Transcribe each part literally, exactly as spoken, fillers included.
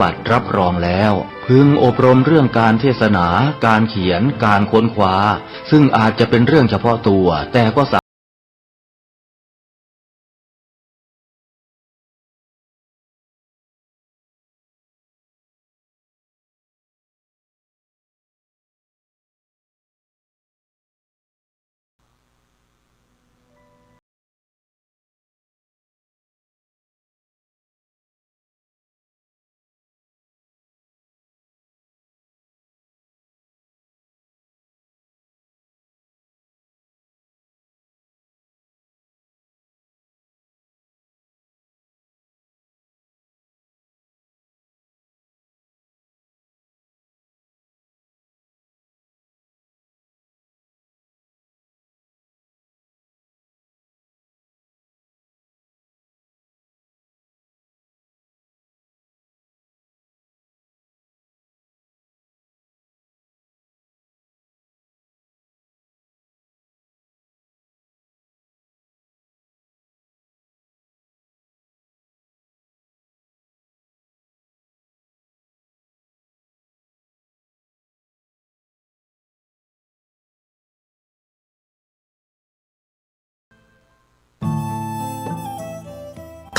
บัติรับรองแล้ว พึงอบรมเรื่องการเทศนา การเขียน การค้นคว้า ซึ่งอาจจะเป็นเรื่องเฉพาะตัว แต่ก็สา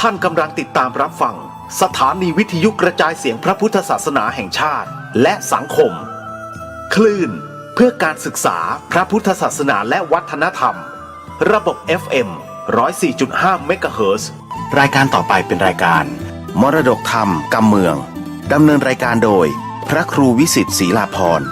ท่านกำลังติดตามรับฟังสถานีวิทยุกระจายเสียงพระพุทธศาสนาแห่งชาติและสังคม คลื่นเพื่อการศึกษาพระพุทธศาสนาและวัฒนธรรม ระบบ เอฟ เอ็ม ร้อยสี่จุดห้า เมกะเฮิรตซ์ รายการต่อไปเป็นรายการมรดกธรรมกำเมือง ดำเนินรายการโดยพระครูวิสิทธิ์ ศรีลาภรณ์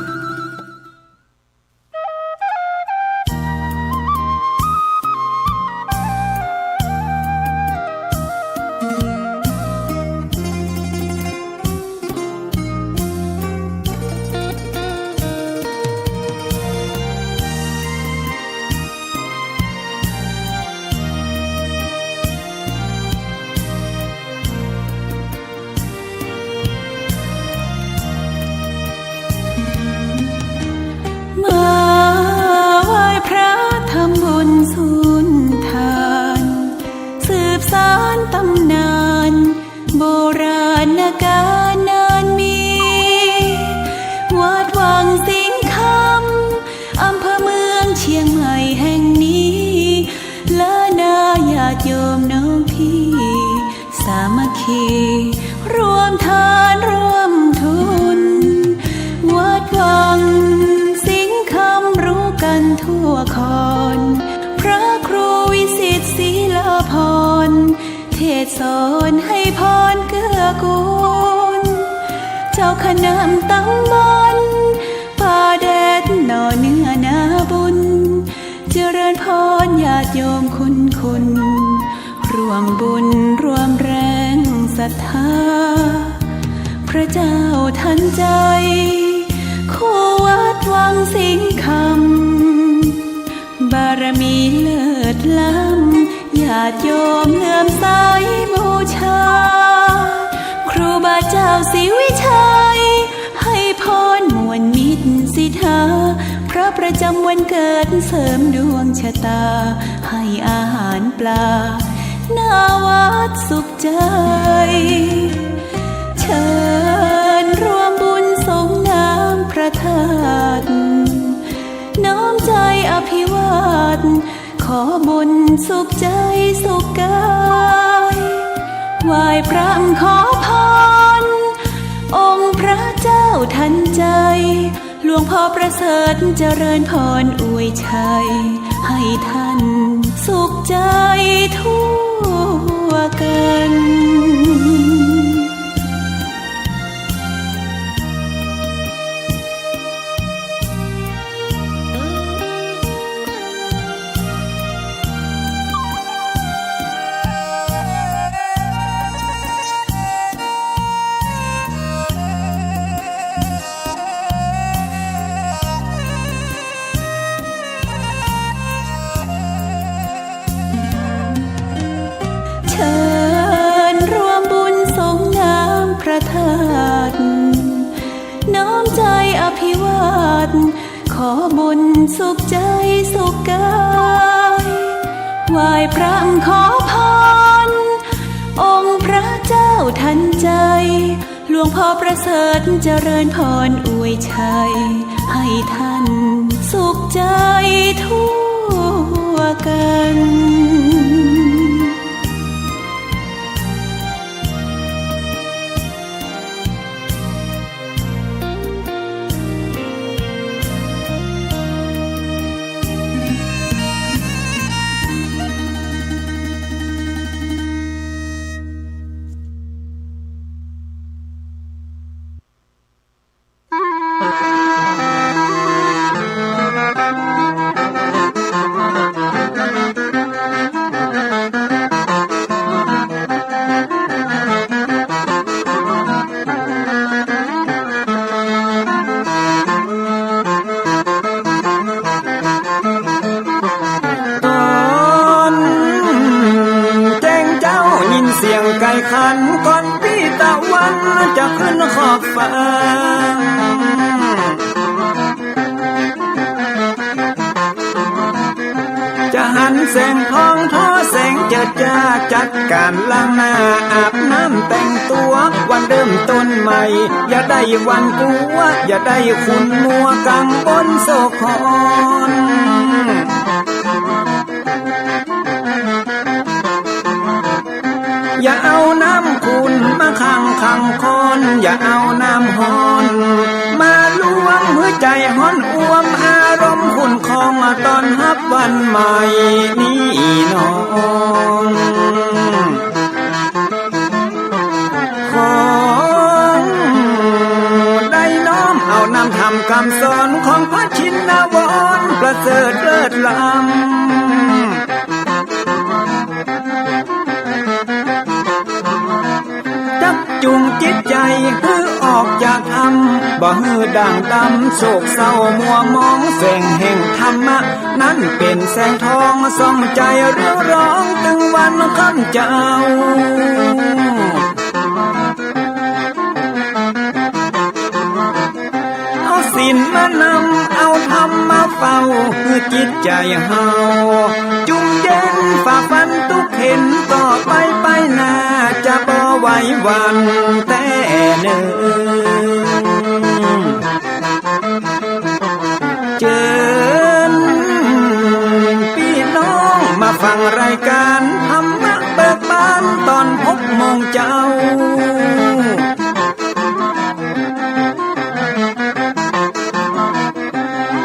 มาไหว้พระทำบุญสุนทาน สืบสานตำนาน โบราณกาลนานมี วัดวังสิงห์คำ อำเภอเมืองเชียงใหม่แห่งนี้ และนาญาติโยมน้องพี่ สามัคคี ร่วมทานร่วมทุน วัดวังสิงห์คำรู้กันทั่วคอน พระครูวิสิทธิ์ ศรีลาภรณ์ เทศน์สอนให้พรเกื้อกูล เจ้าคณะตำบลป่าแดดหน่อเนื้อนาบุญ เจริญพรญาติโยมคุณคุณ ร่วมบุญร่วมแรงศรัทธา พระเจ้าทันใจ คู่วัดวังสิงห์คำ บารมีเลิศล้ำ ญาติโยมเลื่อมใสบูชา ครูบาเจ้าศรีวิชัย ให้พรม่วนมิตรสิทธา พระประจำวันเกิดเสริมดวงชะตา ให้อาหารปลา หน้าวัดสุขใจ เชิญร่วมบุญสรงน้ำพระธาตุ น้อมใจอภิวาท ขอบุญสุขใจสุขกาย ไหว้พระขอพร องค์พระเจ้าทันใจ หลวงพ่อประเสริฐเจริญพรอวยชัย ให้ท่านสุขใจทั่วกัน เชิญร่วมบุญสรงน้ำพระธาตุ น้อมใจอภิวาท ขอบุญสุขใจสุขกาย ไหว้พระขอพร องค์พระเจ้าทันใจ หลวงพ่อประเสริฐเจริญพรอวยชัย ให้ท่านสุขใจทั่วกัน ต๋อนแจ้งเจ๊ายินเสียงไก่ขัน ก่อนปี้ตะวันจะขึ้นขอบฟ้า จะหันแสงทองทอแสงเจิดจ้า จัดก๋านล้างหน้าอาบน้ำแต่งตั๋ว วันเริ่มต้นใหม่ อย่าได้หวาดกลัว อย่าได้ขุ่นมัวกังวลโศกหอน อย่าเอาน้ำขุ่นมาขังขังคอน อย่าเอาน้ำฮ้อนมาลวง หื้อใจ๋ฮ้อนอ่วม อารมณ์ขุ่นคอง ต้อนฮับวันใหม่นี้นอ ขอได้น้อมเอานำธรรมกำสอน ของพระชินวรประเสริฐเลิศล้ำ จักจูงจิตใจ๋หื้อออกจากถ้ำ บ่หื้อด่างดำโศกเศร้ามัวหมอง แสงแห่งธรรมะนั้นเป๋นแสงทอง ส่องใจ๋เรียวร้องตึงวันค่ำเจ๊า เอาศีลมานำ เอาธรรมมาเฝ้า หื้อจิตใจ๋เฮาจุ่มเย็น ฝ่าฟันตุ๊กเข็ญ ต่อไปไปหน้าจะบ่ไหวหวั่นแต๊เนิ่น เจิญปี้น้องมาฟังรายก๋านธรรมะเบิกบาน ต๋อนหกโมงเจ๊า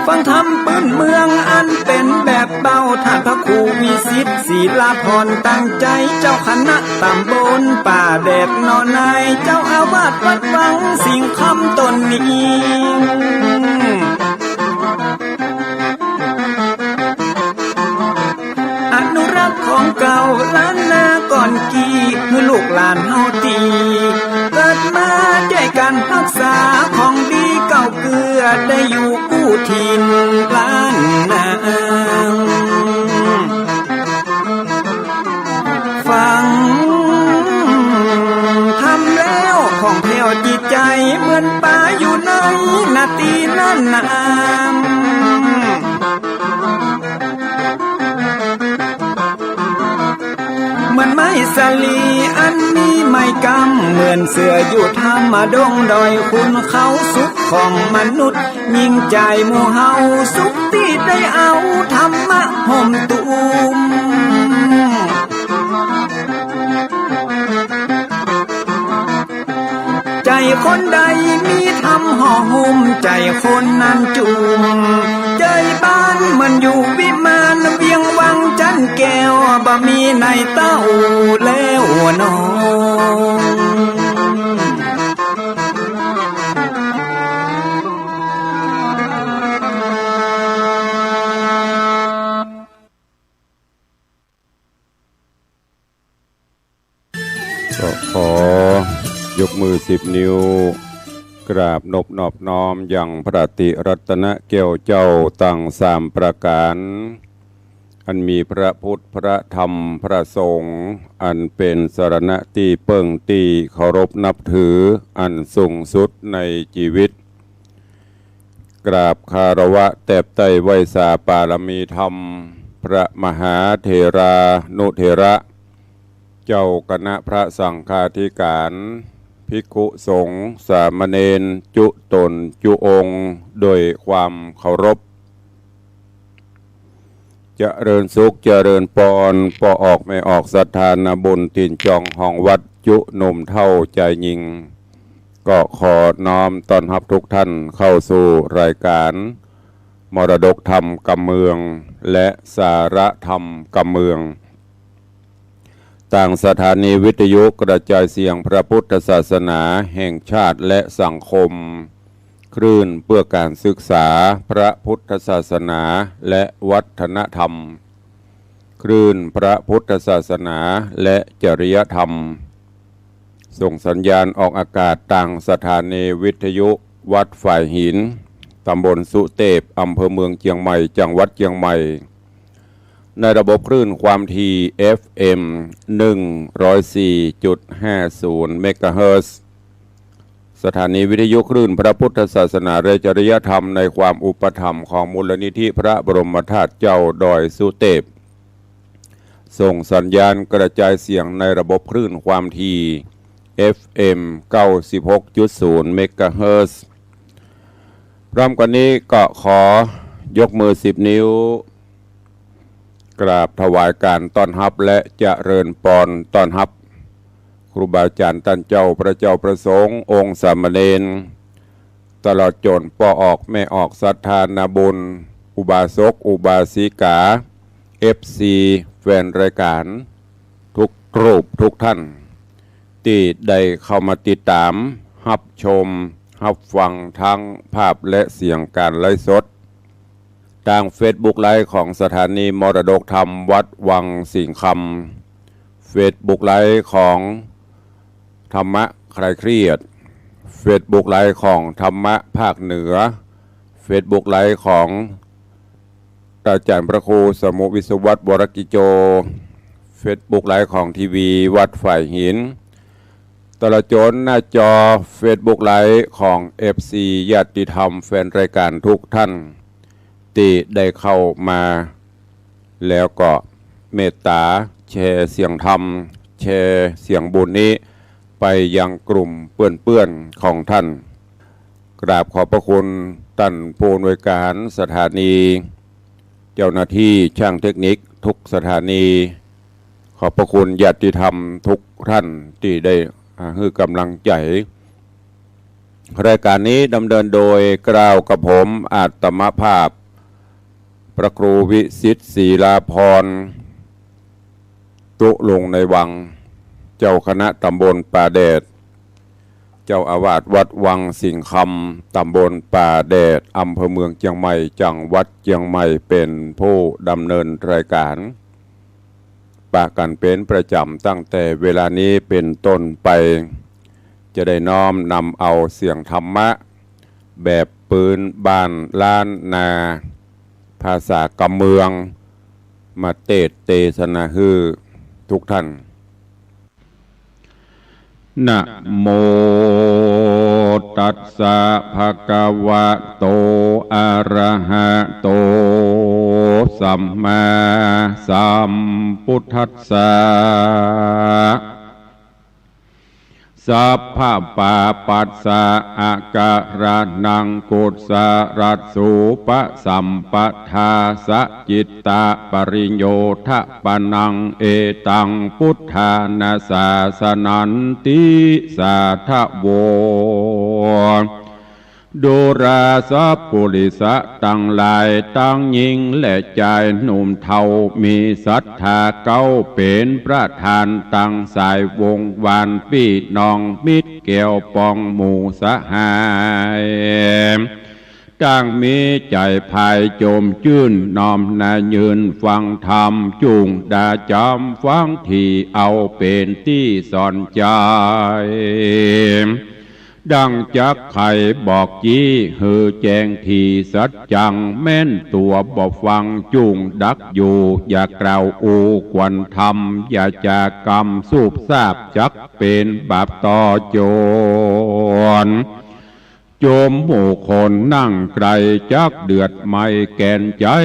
ฟังธรรมปื้นเมืองอันเป๋นแบบเบา ต้านพระครูวิสิทธิ์ ศิลาพร ตั้งใจ๋ เจ้าคณะต๋ำบลป่าแดดหนอใน เจ้าอาวาสวัดวังสิงห์คำต๋นนี้ อนุรักษ์ของเก่าล้านนาก่อนกี้ หื้อลูกหลานเฮาตี้เกิดมา จ้วยกั๋นฮักษาของดีเก่าเกื้อ ได้อยู่กู้ถิ่นล้านนา ฟังธรรมแล้วผ่องแผ้วจิตใจ๋ เหมือนป๋าอยู่ในนาตี้น่านนา เหมือนไม้สาลีอันมีไม้กำ เหมือนเสืออยู่ถ้ำดงดอยขุนเขา สุขของมนุษย์ยิ่งใจ๋หมู่เฮา สุขตี้ได้เอาธรรมะห่มตุ้ม ใจ๋คนใดมีธรรมห่อหุ้ม ใจ๋คนนั้นจุ่ม ใจ๋บ้านเหมือนอยู่วิมาน เวียงวังจันแก้ว บ่มีในเต้าแล้วน้อง ก็ขอยกมือสิบนิ้ว กราบนบนอบน้อมยังพระติรัตนแก้วเจ้าตังสามประก๋าน อันมีพระพุทธ พระธรรม พระสงฆ์ อันเป๋นสรณะตี้เปิ้งตี้เคารพนับถืออันสูงสุดในจีวิต กราบคารวะแตบใต้ไหว้สาปารมีธรรม พระมหาเถรานุเถระ เจ้าคณะพระสังฆาธิการ ภิกขุสงฆ์สามเณรจุ๊ต๋นจุ๊องค์โดยความเคารพ เจริญสุขเจริญปอน ป้อออกแม่ออกศรัทธานาบุญตี๋นจองห้องวัดจุ๊หนุ่มเฒ่าจายญิง ก็ขอน้อมต้อนฮับทุกท่านเข้าสู่รายก๋านมรดกธรรมกำเมือง และสาระธรรมกำเมือง ตางสถานีวิทยุกระจายเสียงพระพุทธศาสนาแห่งชาติและสังคม คลื่นเพื่อการศึกษาพระพุทธศาสนาและวัฒนธรรม คลื่นพระพุทธศาสนาและจริยธรรม ส่งสัญญาณออกอากาศตางสถานีวิทยุวัดฝายหิน ตำบลสุเตพ อำเภอเมืองเจียงใหม่ จังหวัดเจียงใหม่ ในระบบคลื่นความถี่ เอฟเอ็ม หนึ่งร้อยสี่จุดห้าศูนย์ เมกะเฮิรตซ์ สถานีวิทยุคลื่นพระพุทธศาสนาและจริยธรรมในความอุปถัมภ์ของมูลนิธิพระบรมธาตุเจ้าดอยสุเตพ ส่งสัญญาณกระจายเสียงในระบบคลื่นความถี่ เอฟเอ็ม เก้าสิบหกจุดศูนย์ เมกะเฮิรตซ์ พร้อมกันนี้ก็ขอยกมือสิบนิ้ว กราบถวายการต้อนฮับและเจริญปอนต้อนฮับ ครูบาอาจ๋ารย์ต้านเจ้า พระเจ้าพระสงฆ์ องค์สามเณร ตลอดจ๋นป้อออกแม่ออกศรัทธานาบุญ อุบาสกอุบาสิกา เอฟซี แฟนรายก๋านทุกรูปทุกท่าน ตี้ได้เข้ามาติดต๋าม ฮับชม ฮับฟังทั้งภาพและเสียงก๋านไลฟ์สด ตางเฟซบุ๊กไลฟ์ของสถานีมรดกธรรมวัดวังสิงห์คำ เฟซบุ๊กไลฟ์ของธรรมะคลายเครียด เฟซบุ๊กไลฟ์ของธรรมะภาคเหนือ เฟซบุ๊กไลฟ์ของอาจ๋ารย์พระครูสมุห์ วิศวัฒน์ วรกิจโจ เฟซบุ๊กไลฟ์ของทีวีวัดฝายหิน ตลอดจ๋นหน้าจอเฟซบุ๊กไลฟ์ของเอฟซีญาติธรรมแฟนรายก๋านทุกท่าน ตี้ได้เข้ามา แล้วก็เมตต๋าแชร์เสียงธรรม แชร์เสียงบุญนี้ไปยังกลุ่มเปื้อนๆ ของท่าน กราบขอบพระคุณต้านผู้อำนวยก๋านสถานี เจ้าหน้าที่ช่างเทคนิคทุกสถานี ขอบพระคุณญาติธรรมทุกท่านตี้ได้ อ่า หื้อก๋ำลังใจ๋ รายก๋านนี้ดำเนินโดยเกล้ากระผมอาตมาภาพ พระครูวิสิทธิ์ ศิลาภรณ์ ตุ๊ลุงในวัง เจ้าคณะตำบลป่าแดด เจ้าอาวาสวัดวังสิงห์คำ ตำบลป่าแดด อำเภอเมืองเจียงใหม่ จังหวัดเจียงใหม่ เป๋นผู้ดำเนินรายก๋าน ปะกั๋นเป๋นประจ๋ำตั้งแต่เวลานี้เป๋นต้นไป จะได้น้อมนำเอาเสียงธรรมะแบบปืนบ้านล้านนา ภาษากำเมือง มาเตสน์เตสนาหื้อทุกท่าน นะโมตัสสะ ภะคะวะโต อะระหะโต สัมมาสัมพุทธัสสะ สัพพะปาปัสสะ อะกะระหัง กุสะละสูปะสัมปะทา สะจิตตะปะริโยทะปะนัง เอตังพุทธานะสาสะนันติ สาธะโว ดูราสะปุริสะตังหลาย ตังญิงและจายหนุ่มเฒ่า มีศรัทธาเก๊าเป๋นประธาน ตังสายวงศ์วานปี้น้อง มิตรแก้วปองหมู่สหาย ตังมีใจ๋ใผจมจื้น น้อมหน้ายื่นฟังธรรม จุ่งดาจ๋ำฟัง ตี้เอาเป๋นตี้สอนใจ๋ ดังจักไขบอกจี้ หื้อแจ้งตี้สัจจัง แม้นตั๋วบ่ฟังจุ่งดักอยู่ อย่ากล่าวอู้ควรธรรม อย่าจากำสูบซาบ จักเป๋นบาปต่อโจร โยมหมู่คนนั่งไก๋จักเดือดไหม้แก่นใจ๋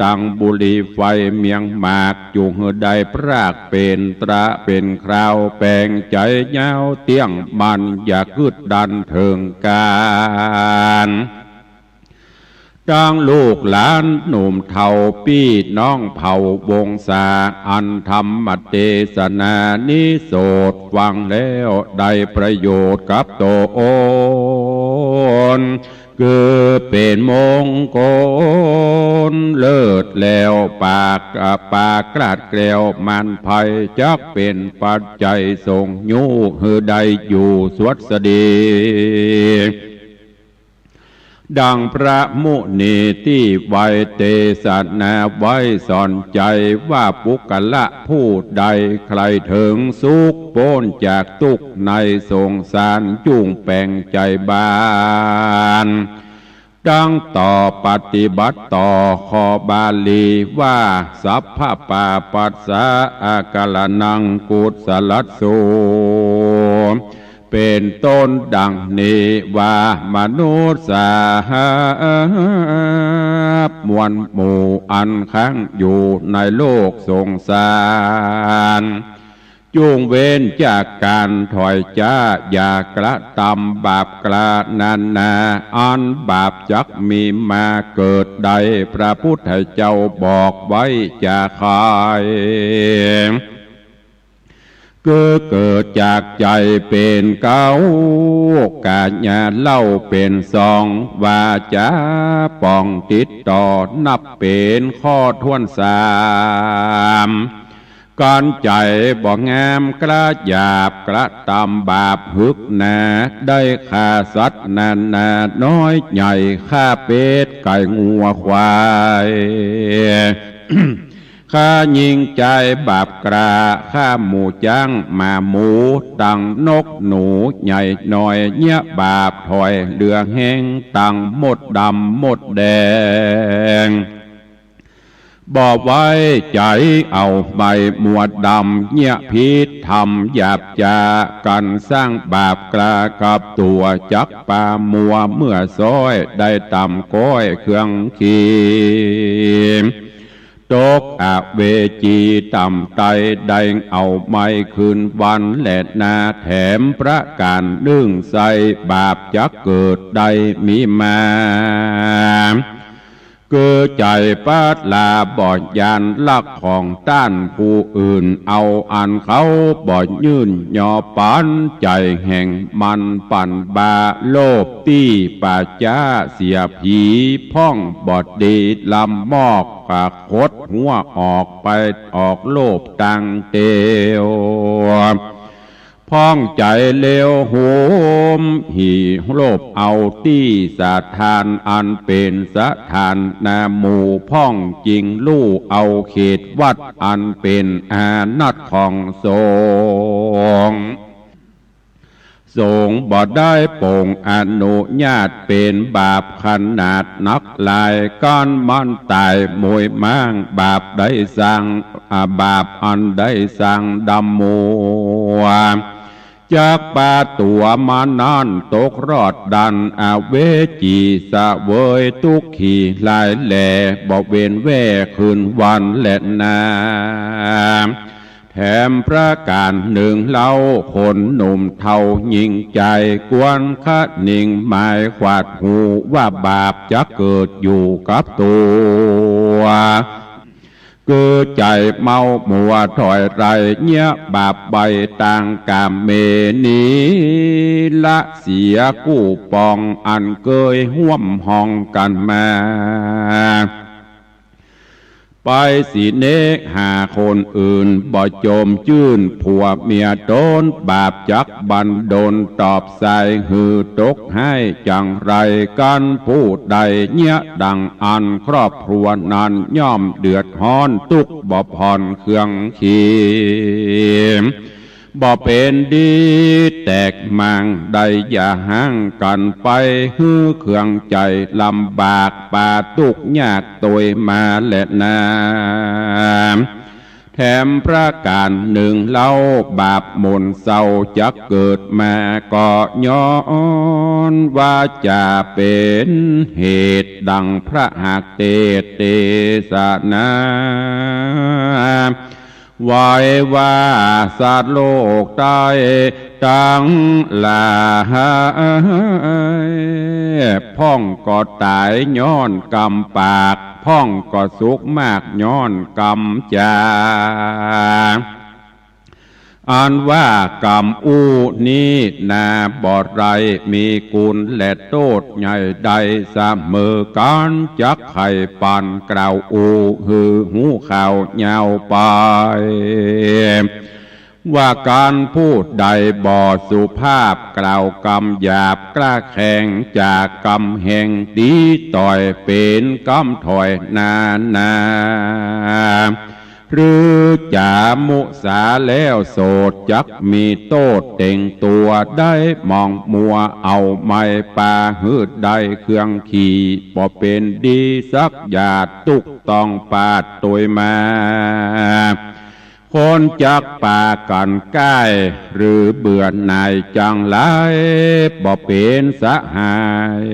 ตังบุหรี่ไฟเมียงหมาก จุ่งหื้อได้ปรากเป๋นตระเป๋นคราว แป๋งใจ๋ยาวเตี้ยงมั่น อย่ากึ๊ดดันเถิงก๋าน ตังลูกหลานหนุ่มเฒ่าปี้น้องเผ่าวงศา อันธรรมเตสนานี้โสดฟังแล้วได้ประโยชน์กับตน คือเป๋นมงคลเลิศแล้ว ปาก ปากกล้าแคล้วมั่นไพร่ จักเป๋นปัจจัยส่งยู้หื้อได้อยู่สวัสดี ดังพระมุนีตี้ไว้เตสนาไว้สอนใจ๋ว่า ปุคคละผู้ใดใค่เถิงสุขป๊นจากตุ๊กข์ในสงสาร จุ่งแป๋งใจ๋บาน ตังต่อปฏิบัติต่อ ข้อบาลีว่า สัพพะปาปัสสะอาการะนัง กุสลัสสุ เป๋นต้นดังนี้ว่า มนุษย์สาหะ มวลหมู่อันค้างอยู่ในโลกสงสาร จุ่งเว้นจากก๋านถอยจ๊า อย่ากระตำบาปกล้านานา อันบาปจักมีมาเกิดได้ พระพุทธเจ้าบอกไว้จาใค่ คือเกิดจากใจ๋เป๋นเก๊า ก๋ายาเล่าเป๋นสอง วาจ๋าป่องติดต่อนับเป๋นข้อถ้วนสาม ก๋านใจ๋บ่งามกระหยาบ กระตำบาปหึกหนา ได้ฆ่าสัตว์นานาน้อยใหญ่ ฆ่าเป็ดไก่งัวควาย ฆ่าญิงจายบาปกล้า ฆ่าหมูจ๊างหมาหมู ตังนกหนูใหญ่น้อย เยียะบาปถอยเหลือแฮง ตังมดดำมดแดง บ่ไว้ใจ๋เอาใบมัวดำ เยียะผิดธรรมหยาบจ๊า กั๋นสร้างบาปกล้ากับตั๋ว จักปามัวเมื่อซ้อย ได้ต๋ำก้อยเครื่องขี ตกอเวจีต่ำไต้ ได้เอาไม้คืนวันแลนา แถมประก๋านนึ่งไส้ บาปจักเกิดได้มีมา คือใจ๋ปะลาบ่ย้านลักของต้านผู้อื่น เอาอันเขาบ่ยื่นยอปัน ใจ๋แห่งมันปันบา โลภตี้ป่าจ๊าเสียผี พ่องบ่ดีลำมอก กะขดหัวออกไป ออกโลภตังเตียว พ่องใจ๋เลวโหม หี่โลภเอาตี้สถาน อันเป๋นสถานนาหมู่ พ่องจิ่งลู่เอาเขตวัด อันเป๋นอานัตของสงฆ์ สงฆ์บ่ได้โป่งอนุญาต เป๋นบาปขนาดนักหลาย กั๋นมันต๋ายมวยม้าง บาปได้สร้าง อา บาปอันได้สร้างดำมัว จักปาตั๋วมานั้น ตกรอดดันอเวจี เสวยตุ๊กขีหลายแหล่ บ่เว้นแว่คืนวันแลนา แถมประก๋านนึ่งเล่า คนหนุ่มเฒ่าญิงจาย ควรคะนิงหมายขวาดหู ว่าบาปจักเกิดอยู่กับตั๋ว คือใจ๋เมามัวถอยไร เยียะบาปใบ้ตางก๋ามเมนี ละเสียกู้ปองอันเกยฮ่วมฮองกั๋นมา ไปสิเนกหาคนอื่น บ่จมจื้นผัวเมียต๋น บาปจักบันดลตอบสาย หื้อตกฮ้ายจังไรกั๋น ผู้ใดเยียะดังอั้น ครอบครัวนั้นย่อมเดือดฮ้อน ตุ๊กข์บ่ผ่อนเครื่องขี บ่เป๋นดีแตกมาง ได้อย่าฮ้างกั๋นไป หื้อเครื่องใจ๋ลำบาก ปาตุ๊กข์ยากตวยมาแลนา แถมประก๋านนึ่งเล่า บาปหมุนเศร้าจักเกิดมา ก็ย้อนว่าจะเป๋นเหตุ ดังพระหักเตสน์เตสนา ไว้ว่าสัตว์โลกใต้ตังหลาย พ่องก็ต๋ายย้อนกรรมปาก พ่องก็สุขมากย้อนกรรมจา อันว่ากรรมอู้นี้นา บ่ได้มีกุณและโต้ษใหญ่ใด เสมอกั๋น จักใค่ปานกล่าวอู้ หื้อฮู้ข่าวยาวไป ว่าก๋านผู้ใดบ่สุภาพ กล่าวกำหยาบกล้าแข็ง จากกำแหงตี๋ต่อย เป๋นกำถอยนานา หรือจ๋ามุสาแล้วโสด จักมีโต้ษเต็งตั๋ว ได้มองมัวเอาไม้ปา หื้อได้เครื่องขี่ บ่เป๋นดีสักหยาด ตุ๊กต้องปาดตวยมา คนจักปากั๋นใก้ หรือเบื่อหน่ายจังไร บ่เป๋นสหาย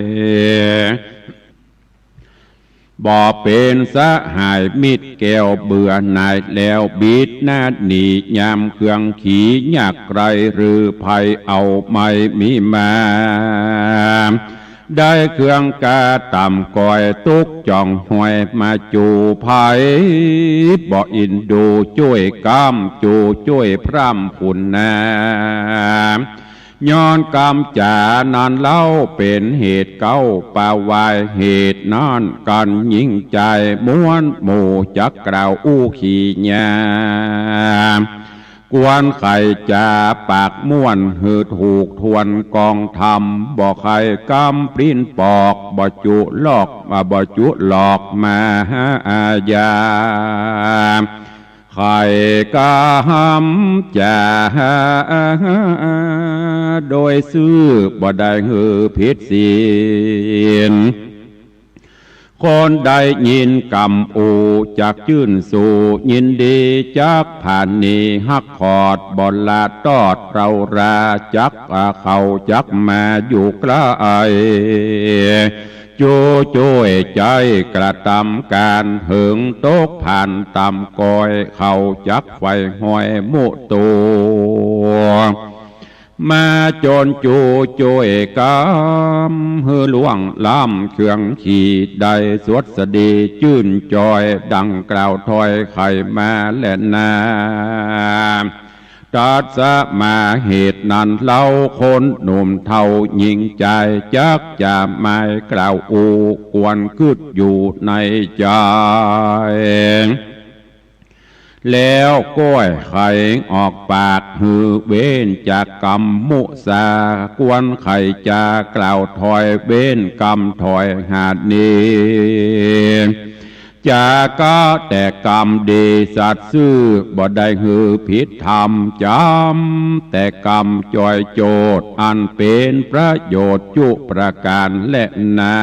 บ่เป๋นสหายมิตรแก้ว เบื่อหน่ายแล้วบิดหน้าหนี ยามเครื่องขี่ยากไร้ หรือภัยเอาไม้มีมา ได้เครื่องกาต่ำก่อย ตุ๊กจ่องหวยมาจู้ภัย บ่อินดูจ้วยกำ จู้จ้วยพร่ำผุนนา ย้อนกำจ๋านั้นเล่า เป๋นเหตุเก๊าปาวาย เหตุนั้นกั๋นยิ่งจาย ม้วนหมู่จักกล่าวอู้ขี่ยา ควรใค่จ๋าปากม้วน หื้อถูกทวนกองธรรม บ่ใค่กำปลิ้นปอก บ่จุลอก บ่จุลอกมาหายา ใค่กำจ๋าโดยซื่อ บ่ได้หื้อผิดศีล คนได้ยินกำอู้จักจื้นสู้ ยินดีจักผานีฮักขอด บ่ละตอดเร้ารา จักเข้าจักมาอยู่ใก้ จู้จ้วยใจ๊กระตำก๋าน เหิงตกผ่านต่ำก่อย เข้าจักใฝ่ห้อยมุตัว มาจนจู้จ้วยกำ หื้อล่วงล้ำเครื่องขี่ ได้สวัสดีจื้นจอย ดังกล่าวถ้อยใค่มาแลนา ตรัสมาเหตุนั้นเล่า คนหนุ่มเฒ่าหญิงจาย จักจะหมายกล่าวอู้ ควรกึ๊ดอยู่ในใจ๋ แล้วก้อยใค่ออกปาก หื้อเว้นจากกำมุสา ควรใค่จะกล่าวถ้อยเว้นกำถ้อยหาดนี้ จ๋าก็แต่กำดีสัตย์ซื่อ บ่ได้หื้อผิดธรรม จ๋ำแต่กำจ้อยโจทย์ อันเป๋นประโยชน์จุประก๋านแลนา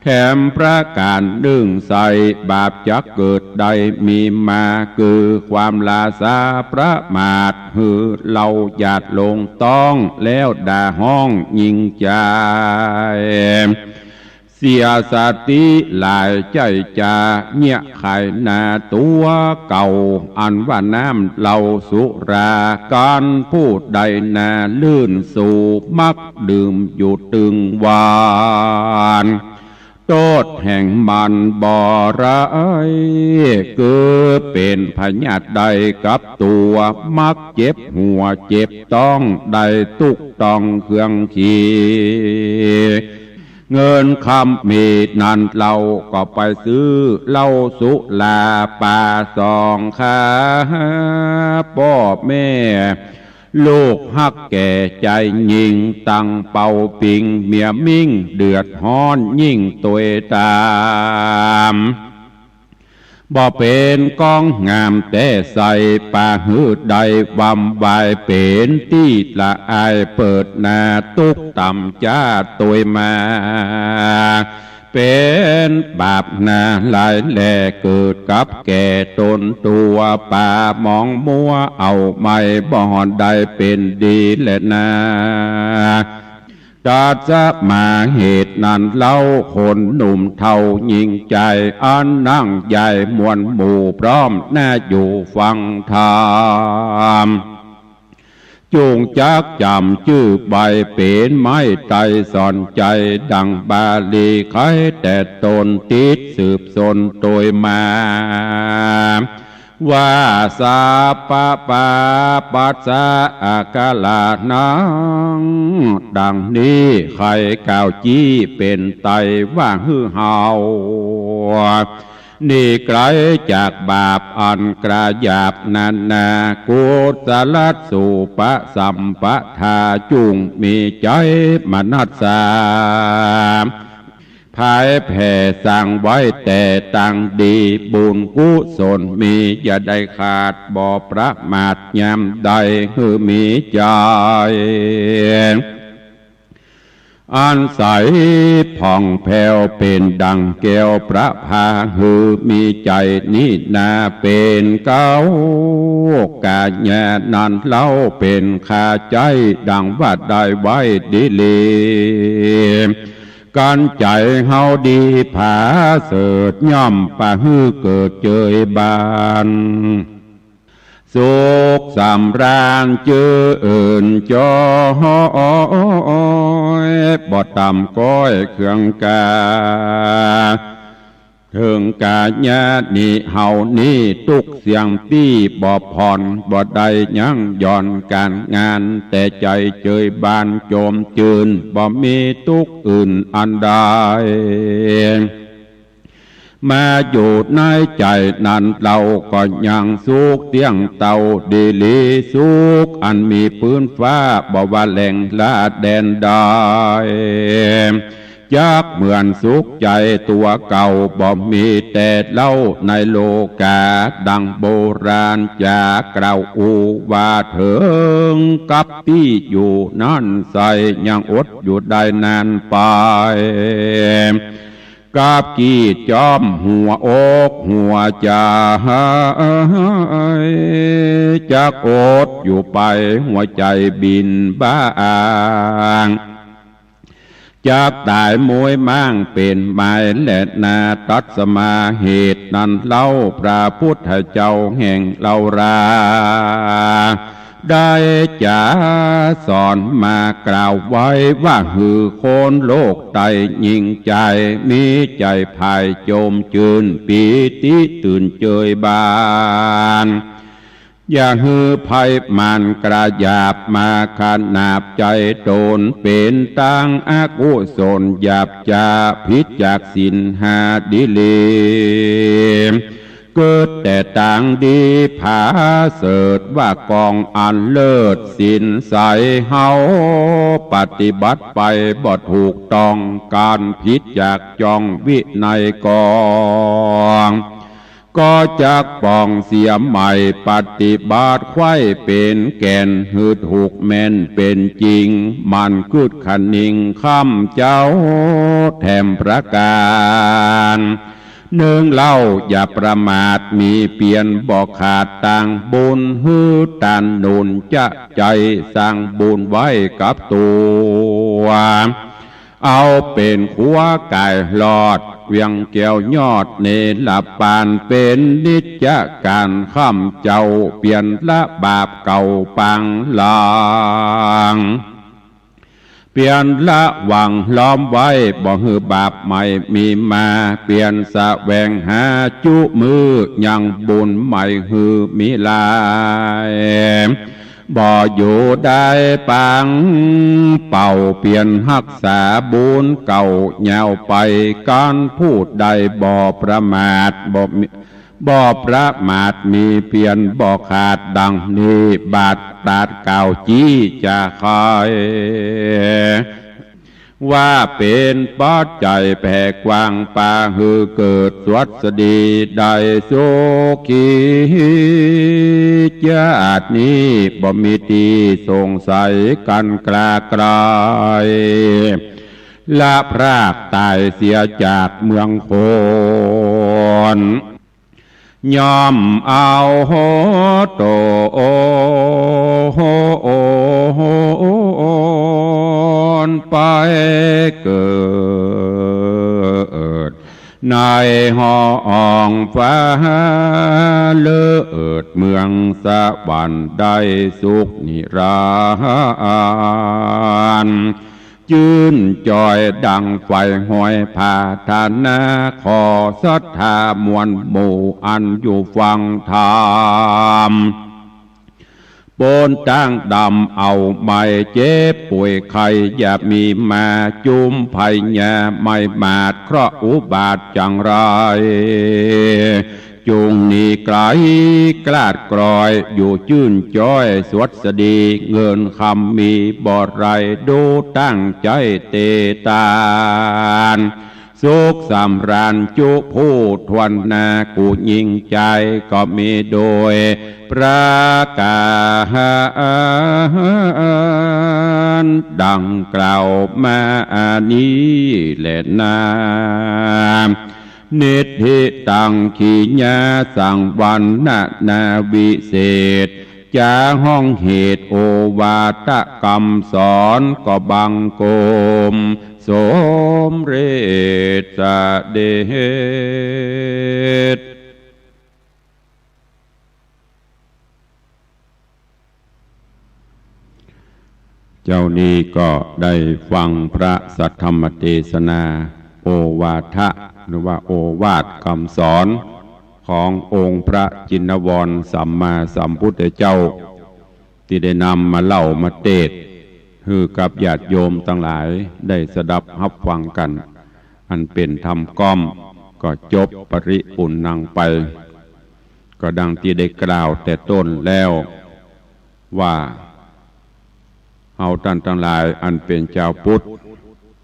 แถมประก๋านนึ่งใส่ บาปจักเกิดได้มีมา คือความหล้าสาประมาท หื้อเฮาญาติโลงต้อง แล้วด่าฮ้องยิ่งจาย เสียสติหลาย ใจ้จ๋าเยียะขายหน้าตั๋วเก่า อันว่าน้ำเหล้าสุรา ก๋านผู้ใดนาลื่นสู่ มักดื่มอยู่ตึงวัน โต้ษแห่งมันบ่ร้าย คือเป๋นพยาธิได้กับตั๋ว มักเจ็บหัวเจ็บต๊อง ได้ตุ๊กต้องเครื่องขี่ เงินคำมีนั้นเฮาก็ไปซื้อเหล้าสุราปาสองขา ป้อแม่ลูกฮักแก่ใจ๋ยิ่ง ตั้งเป่าปิงเมียมิ่ง เดือดฮ้อนยิ่งตวยต๋าม บ่เป๋นก้องงามแต๊ใส่ ปาหื้อได้วำวาย เป๋นตี้ละอาย เปิดหน้าตุ๊กต่ำจ๊าตวยมา เป๋นบาปนาหลายแล เกิดกับแก่ตนตั๋ว ปาหมองมัวเอาไม้ บ่ได้เป๋นดีแลนา ตัสมา เหตุนั้นเล่า คนหนุ่มเฒ่าญิงจาย อันนังใหญ่มวลหมู่ พร้อมหน้าอยู่ฟังธรรม จุ่งจักจ๋ำจื้อใบ เป๋นไม้ไตรสอนใจ๋ ดังบาลีไข แต่ตนติดสืบสนโตยมา ว่า สาปะปาปัสสะ อาคารานัง ดังนี้ ใค่กล่าวจี้เป๋นไตรว่า หื้อเฮา หนีไก๋จากบาปอันกระหยาบนานา กุศลสูปสัมปทา จุ่งมีใจ๋มนัสสา ผายแผ่สร้างไว้แต่ตางดี บุญกุศลมีอย่าได้ขาด บ่ประมาทยามใด หื้อมีใจ๋ อันใสผ่องแผ้วเป๋นดังแก้วประภา หื้อมีใจ๋นี้นา เป๋นเก๊ากัญญานั้นเล่า เป๋นค่าใจ๊ดังว่าได้ไว้ดีหลี กั๋นใจ๋เฮาดีผาเสริฐ ย่อมปะหื้อเกิดเจยบาน สุขสำราญจื้นจอย บ่ต่ำก้อยเคืองกา เถิงกัญญานี้เฮานี้ ตุ๊กเสี้ยงปี้บ่ผ่อน บ่ได้ยั้งหย่อนก๋านงาน แต่ใจ๋เจยบานจมจื้น บ่มีตุ๊กอื่นอันใด มาอยู่ในใจ๋นั้นเล่า ก็ยังสุขเตี้ยงเต้าดีหลี สุขอันมีปื้นฟ้า บ่ว่าแหล่งละแดนใด จักเหมือนสุขใจ๋ตั๋วเก่า บ่มีแต่เล่าในโลกา ดังโบราณจะกล่าวอู้ว่า เถิงกับตี้อยู่นั้นใส่ ยังอดอยู่ได้นานไป กับกี้จ้อมหัวอกหัวใจ๋ จักอดอยู่ไปหัวใจ๋บินบ้าง จักต๋ายม้วยม้างเป๋นไม้แลนา ตัสมา เหตุนั้นเล่า พระพุทธเจ้าแห่งเฮารา ได้จ๋าสอนมากล่าวไว้ว่า หื้อคนโลกไต้ญิงจาย มีใจ๋ผายจมจื้น ปีติตื่นเจยบาน อย่าหื้อภัยมารกระหยาบมาขนาบใจ๋ต๋น เป๋นตางอกุศลหยาบจ๊า ผิดจากศีลห้าดีหลี เกิดแต่ตางดีผาเสริฐ ว่ากองอันเลิศศีลใส เฮาปฏิบัติไปบ่ถูกต้อง ก๋านผิดจากจ้องวินัยกอง ก็จักป่องเสียใหม่ ปฏิบัติไขว้เป๋นแก่น หื้อถูกแม่นเป๋นจริง หมั่นกึ๊ดคะนิงค้ำเจ้าแถมประก๋าน นึ่งเล่าอย่าประมาทมีเปียรบ่ขาดตางบุญ หื้อตานหนุนจะใจ๋สร้างบุญไว้กับตั๋ว เอาเป๋นคั๊วก๋ายรอด เวียงแก้วยอดเนรปาน เป๋นนิจจะก๋านค้ำเจ้า เปียรละบาปเก่าปางหลัง เปียรละวังล้อมไว้ บ่หื้อบาปใหม่มีมา เปียรแสวงหาจุมื้อ ยังบุญใหม่หื้อมีหลาย บ่อยู่ได้ปังเป่า เปียรฮักษาบุญเก่ายาวไป ก๋านผู้ใดบ่ประมาท บ่มี บ่ประมาทมีเปียรบ่ขาด ดังนี้บาทตรัสกล่าวจี้จะใค่ ว่าเป๋นปัจจัยแผ่กว้าง ปาหื้อเกิดสวัสดีได้สุขี จาตินี้บ่มีตี้สงสัยกั๋นกล้าใคร่ ละพรากต๋ายเสียจากเมืองคน ย่อมเอาตนไปเกิด ในห้องฟ้าเลิศเมืองสวรรค์ได้สุขนิรันดร์ จื้นจ้อยดั่งใฝ่หอยผาถนา ขอศรัทธามวลหมู่อันอยู่ฟังธรรม ป๊นตั้งดำเอาไม้เจ็บป่วยไข้ อย่ามีมาจุมภัย อย่าไม้มาดเคราะห์อุบาทจังไร จุ่งหนีไก๋กลาดกลอย อยู่จื้นจ้อยสวัสดี เงินคำมีบ่ไร ดูตั้งใจ๋เตตาน สุขสำราญจุผู้ถ้วนหน้า กู้ยิ่งใจ๋ก็มีโดยประก๋ารดั่งกล่าวมานี้แลนา นิทธิตัง ขีณาสังวรณนาวิเศษ จ๋าห้องเหตุโอวาทกำสอน ก็บังคมสมเร็จเสด็จ เจ๊านี้ก็ได้ฟังพระสัทธรรมเตสนา โอวาทะ หรือว่าโอวาทกำสอน ขององค์พระจินวรสัมมาสัมพุทธเจ้า ตี้ได้นำมาเล่ามาเตสน์ หื้อกับญาติโยมตังหลายได้สดับฮับฟังกั๋น อันเป๋นธรรมก๊อม ก็จบปริปุณณังไป ก็ดังตี้ได้กล่าวแต่ต้นแล้วว่า เฮาต้านตังหลายอันเป๋นจาวพุทธ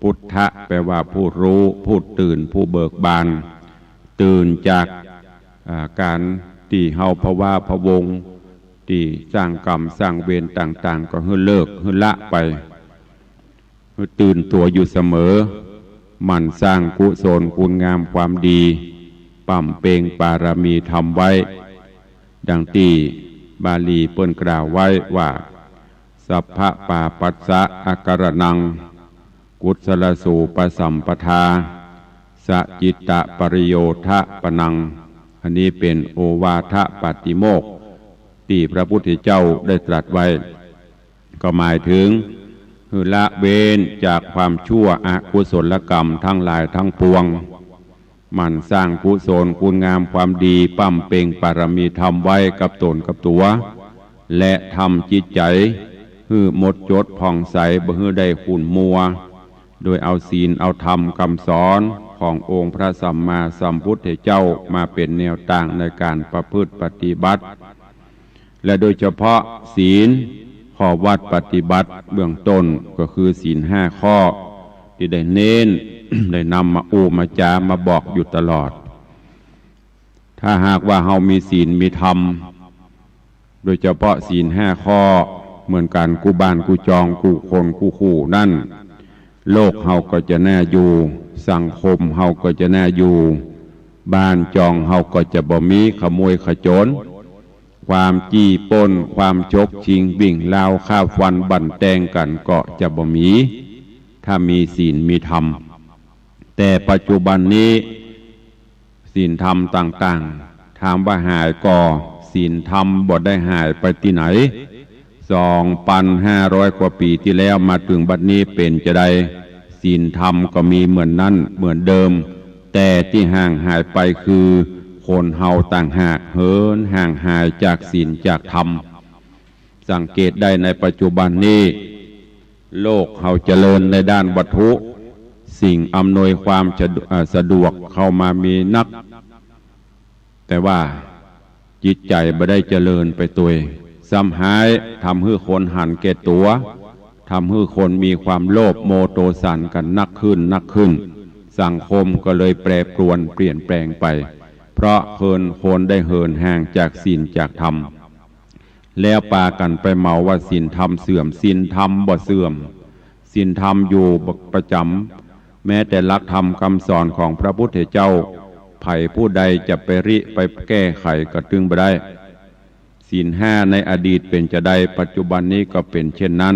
พุทธะแปลว่าผู้ฮู้ ผู้ตื่น ผู้เบิกบาน ตื่นจาก อ่า ก๋านตี้เฮาพะวาพะวง ตี้สร้างกรรมสร้างเวรต่างๆ ก็หื้อเลิกหื้อละไป หื้อตื่นตั๋วอยู่เสมอ หมั่นสร้างกุศลคุณงามความดี บำเพ็ญปารมีธรรมไว้ ดังตี้บาลีเปิ้นกล่าวไว้ว่า สัพพะปาปัสสะอะการะณัง กุศลสูปสัมปทา สะจิตตะปริโยทะปะณัง อันนี้เป๋นโอวาทปาติโมกข์ตี้พระพุทธเจ้าได้ตรัสไว้ ก็หมายถึง หื้อละเว้นจากความชั่วอกุศลกรรมทั้งหลายทั้งปวง หมั่นสร้างกุศลคุณงามความดี บำเพ็ญปารมีธรรมไว้กับต๋นกับตั๋ว และทำจิตใจ๋หื้อหมดจดผ่องใส บ่หื้อได้ขุ่นมัว โดยเอาศีลเอาธรรมกำสอนขององค์พระสัมมาสัมพุทธเจ้ามาเป๋นแนวตางในก๋านประพฤติปฏิบัติ และโดยเฉพาะศีล ข้อวัตรปฏิบัติเบื้องต้นก็คือศีลห้าข้อ ตี้ได้เน้น ได้นำมาอู้มาจ๋ามาบอกอยู่ตลอด ถ้าหากว่าเฮามีศีลมีธรรม โดยเฉพาะศีลห้าข้อ เหมือนกั๋นกู้บ้านกู้จองกู้คนกู้คู่นั้น โลกเฮาก็จะน่าอยู่ สังคมเฮาก็จะน่าอยู่ บ้านจองเฮาก็จะบ่มีขโมยขโจร ความจี้ปล้น ความฉกชิงวิ่งราวฆ่าฟันบั่นแตงกั๋นก็จะบ่มี ถ้ามีศีลมีธรรม แต่ปัจจุบันนี้ ศีลธรรมต่างๆ ถามว่าหายก่อ ศีลธรรมบ่ได้หายไปตี้ไหน สองปันห้าร้อยกว่าปี๋ตี้แล้วมาเถิงบัดนี้เป๋นจาใด ศีลธรรมก็มีเหมือนนั้นเหมือนเดิม แต่ตี้ห่างหายไปคือคนเฮาต่างหากเหินห่างหายจากศีลจากธรรม สังเกตได้ในปัจจุบันนี้ โลกเฮาเจริญในด้านวัตถุ สิ่งอำนวยความสะดวก เอ่อ สะดวกเข้ามามีนัก แต่ว่าจิตใจ๋บ่ได้เจริญไปตวย ซ้ำฮ้ายทำหื้อคนหันแก่ตั๋ว ทำหื้อคนมีความโลภโมโทสันกั๋นนักขึ้นนักขึ้น สังคมก็เลยแปรปรวนเปลี่ยนแปลงไป เพราะคน คนได้เหินห่างจากศีลจากธรรม แล้วปากั๋นไปเหมาว่าศีลธรรมเสื่อม ศีลธรรมบ่เสื่อม ศีลธรรมอยู่ประจ๋ แม้แต่หลักธรรมกำสอนของพระพุทธเจ้า ใผผู้ใดจะไปริไปแก้ไขก็ตึงบ่ได้ ศีลห้าในอดีตเป๋นจาใด ปัจจุบันนี้ก็เป๋นเช่นนั้น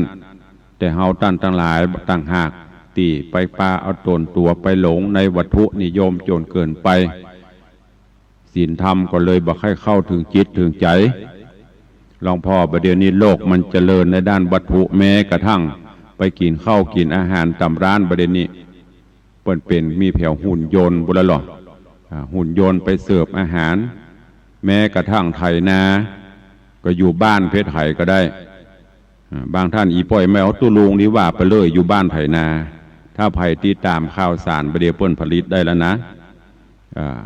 แต่เฮาต้านตังหลายต่างหากตี้ไปปาเอาต๋นตั๋วไปหลงในวัตถุนิยมจ๋นเกินไป ศีลธรรมก็เลยบ่ใค่เข้าเถิงจิตเถิงใจ๋ หลวงพ่อ บ่าเดี่ยวนี้โลกมันเจริญในด้านวัตถุ แม้กระทั่งไปกิ๋นข้าวกิ๋นอาหารต๋ามร้าน บ่าเดี่ยวนี้เปิ้นเป๋นมีแผวหุ่นยนต์ปู้นแล้วเหรอ อ่า หุ่นยนต์ไปเสิร์ฟอาหาร แม้กระทั่งไถนา ก็อยู่บ้านไปไถก็ได้ อ่า บางต้านอี่ป้อยแม่เอาตุ๊ลุงนี่ว่าไปเลย อยู่บ้านไถนา ถ้าใผติดต๋ามข่าวสาร บ่าเดี่ยวเปิ้นผลิตได้แล้วนะ อ่า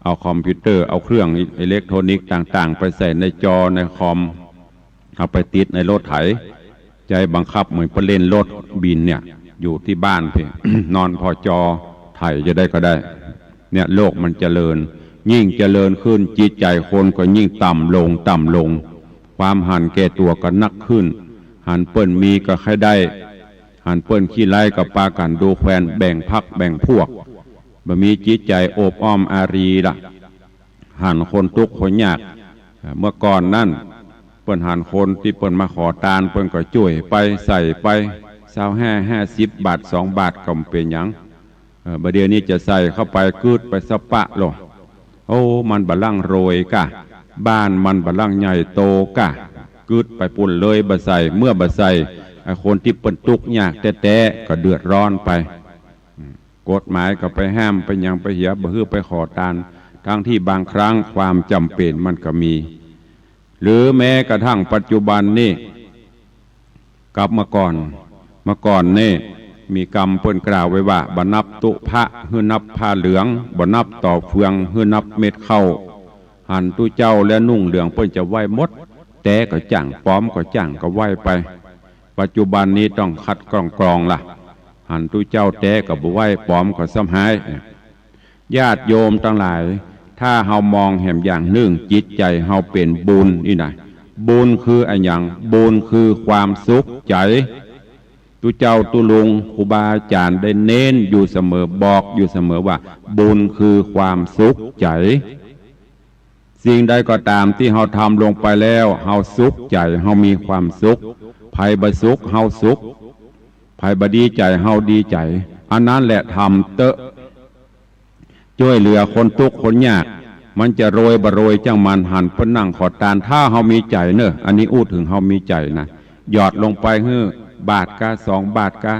เอาคอมพิวเตอร์ เอาเครื่องอิเล็กทรอนิกส์ต่างๆ ไปใส่ในจอในคอม เอาไปติดในรถไถ ใจ๊บังคับเหมือนไปเล่นรถบินเนี่ย อยู่ตี้บ้านเพ่น นอนผ่อจอไถจะได้ก็ได้ เนี่ย โลกมันเจริญ ยิ่งเจริญขึ้น จิตใจ๋คนก็ยิ่งต่ำลง ต่ำลง ความหันแก่ตั๋วก็นักขึ้น หันเปิ้นมีก็ใค่ได้ หันเปิ้นขี้ไร้ก็ปากั๋นดูแควน แบ่งพรรคแบ่งพวก บ่มีจิตใจ๋โอบอ้อมอารีละ หันคนตุ๊กข์คนยาก เมื่อก่อนนั้น เปิ้นหันคนตี้เปิ้นมาขอตาน เปิ้นก็จ้วยไป ใส่ไป ซาวห้า ห้าสิบบาท สองบาท ก็บ่เป๋นหยัง เอ่อ บ่าเดี่ยวนี้จะใส่เข้าไป กึ๊ดไปสะปะโลด โอ้ มันบ่าลังรวยก้า บ้านมันบ่าลังใหญ่โตก้า กึ๊ดไปปู้นเลยบ่ใส่ เมื่อบ่ใส่ ไอ้คนตี้เปิ้นตุ๊กข์ยากแต๊ๆ ก็เดือดร้อนไป อืม กฎหมายก็ไปห้าม ไปหยังไปเหีย บ่หื้อไปขอตาน ทั้งตี้บางครั้งความจ๋ำเป๋นมันก็มี หรือแม้กระทั่งปัจจุบันนี้ กับเมื่อก่อน เมื่อก่อนนี้มีกำเปิ้นกล่าวไว้ว่า บ่นับตุ๊พระหื้อนับผ้าเหลือง บ่นับต่อเฟืองหื้อนับเม็ดข้าว หันตุ๊เจ้าและนุ่งเหลืองเปิ้นจะไหว้หมด แต๊ก็จ้าง ปลอมก็จ้าง ก็ไหว้ไป ปัจจุบันนี้ต้องคัดกรองๆ ละ หันตุ๊เจ้าแต๊ก็บ่ไหว้ ปลอมก็ซ้ำฮ้าย ญาติโยมตังหลาย ถ้าเฮามองแหมอย่างนึ่ง จิตใจ๋เฮาเป๋นบุญนี่นะ บุญคืออะหยัง บุญคือความสุขใจ๋ ตุ๊เจ้าตุ๊ลุงครูบาอาจ๋ารย์ได้เน้นอยู่เสมอ บอกอยู่เสมอว่า บุญคือความสุขใจ๋ สิ่งใดก็ต๋ามตี้เฮาทำลงไปแล้ว เฮาสุขใจ๋ เฮามีความสุข ใผบ่สุข เฮาสุข ใผบ่ดีใจ๋ เฮาดีใจ๋ อันนั้นแหละทำเต๊อะ จ้วยเหลือคนตุ๊กข์คนยาก มันจะรวยบ่รวยจ้างมัน หันเปิ้นนั่งขอตาน ถ้าเฮามีใจ๋เน่อ อันนี้อู้เถิงเฮามีใจ๋นะ หยอดลงไปหื้อ บาทก้า สองบาทก้า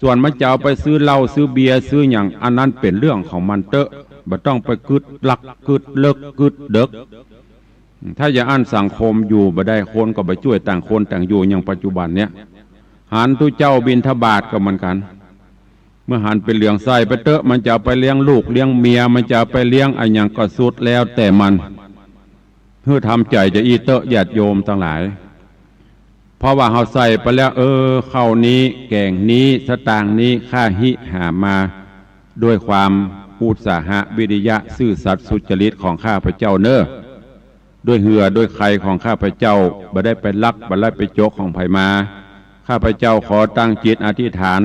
ส่วนมันจะเอาไปซื้อเหล้าซื้อเบียร์ซื้อหยัง อันนั้นเป๋นเรื่องของมันเต๊อะ บ่ต้องไปกึ๊ดลักกึ๊ดเลิกกึ๊ดเดิก ถ้าอย่างอั้นสังคมอยู่บ่ได้ คนก็บ่จ้วย ต่างคนต่างอยู่ อย่างปัจจุบันเนี้ย หันตุ๊เจ้าบิณฑบาตก็เหมือนกั๋น เมื่อหันเป๋นเหลืองใส่ไปเต๊อะ มันจะเอาไปเลี้ยงลูกเลี้ยงเมีย มันจะเอาไปเลี้ยงอะหยังก็สุดแล้วแต่มัน หื้อทำใจ๋จะอี้เต๊อะ ญาติโยมตังหลาย เพราะว่าเฮาใส่ไปแล้ว เออ ข้าวนี้ แก๋งนี้ สตางค์นี้ ข้าฮิหามาด้วยความอุตสาหะวิริยะซื่อสัตย์สุจริตของข้าพเจ้าเน่อ ด้วยเหื่อด้วยใคของข้าพเจ้า บ่ได้ไปลัก บ่ได้ไปโจ๊กของใผมา ข้าพเจ้าขอตั้งจิตอธิษฐาน